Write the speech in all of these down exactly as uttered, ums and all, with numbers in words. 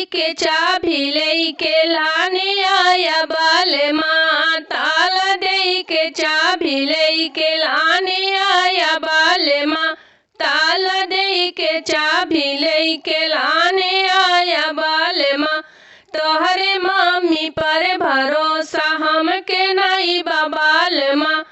के चाभी लेके लाने आया बालमा, ताला देई के चाभी लेके लाने आया बालमा, ताला देई के चाभी लेके लाने आया बालमा। तोहरे मामी पर भरोसा हमके नाई बा बालमा,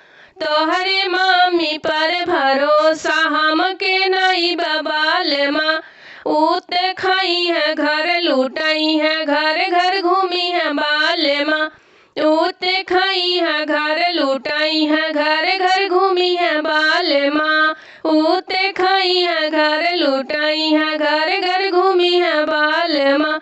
तोहरे मामी पर भरोसा हमके नाई बा बालमा। ऊ ते खइहैं घर लुटइहैं, घर घर घूमिहैं बालमा। ऊ ते खइहैं घर लुटइहैं, घर घर घूमिहैं बालमा। ऊ ते खइहैं घर लुटइहैं, घर घर घूमिहैं बालमा।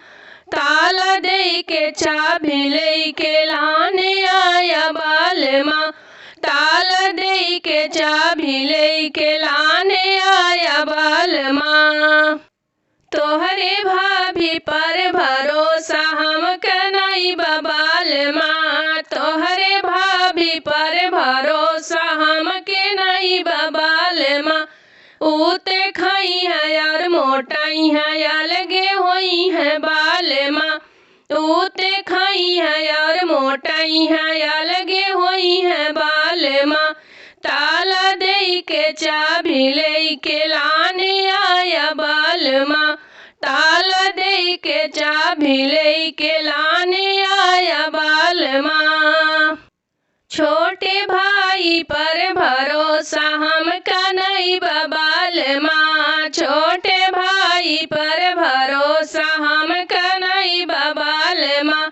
ताला देई के चाभी लेके लाने आया बालमा, ताला देई के चाभी लेके लाने आया बालमा। तोहरे भाभी पर भरोसा हमके नाई बा बालमा, तोहरे भाभी पर भरोसा हमके नाई बा बालमा। ऊ ते खइहैं और मोटइहैं, अलगे होइहैं बालमा। ऊ ते खइहैं और मोटइहैं, अलगे होइहैं बालमा। ताला देई के चाभी लेके लाने आया बालमा, ताला देई के चाभी लेके लाने आया बालमा। छोटे भाई पर भरोसा हमका नाई बा बालमा, छोटे भाई पर भरोसा हमका नाई बा बालमा।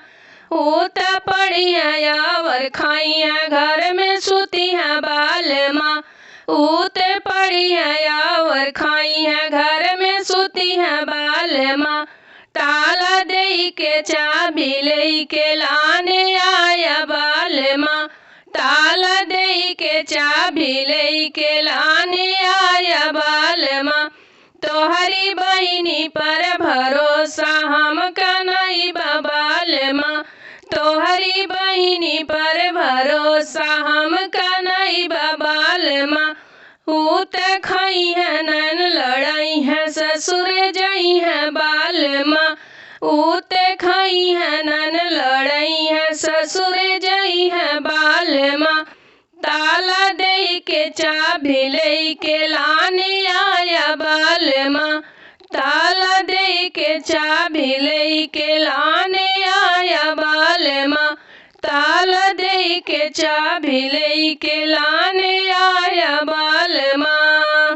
ऊ त पढ़िहैं और खइहैं, घर में सुतिहैं बालमा। ऊ त पढ़िहैं और खइहैं, घर में सुतिहैं बालमा। ताला देई के चाभी लेके लाने आया बालमा, ताला देई के चाभी लेके लाने आया बालमा। तोहरी बहिनी पर भरोसा हमका नाई बा बालमा, तोहरी बहिनी पर भरोसा हमका नाई बा बालमा। ऊ त खइहैं नैन लड़इहैं, ससुरे जइहैं बालमा। ऊ त खइहैं नैन लड़इहैं, ससुरे जइहैं बालमा। ताला देई के चाभी लेके लाने आया बालमा, ताला देई के चाभी लेके लाने आया बालमा। ताला देई के चाभी लेके लाने आया बालमा।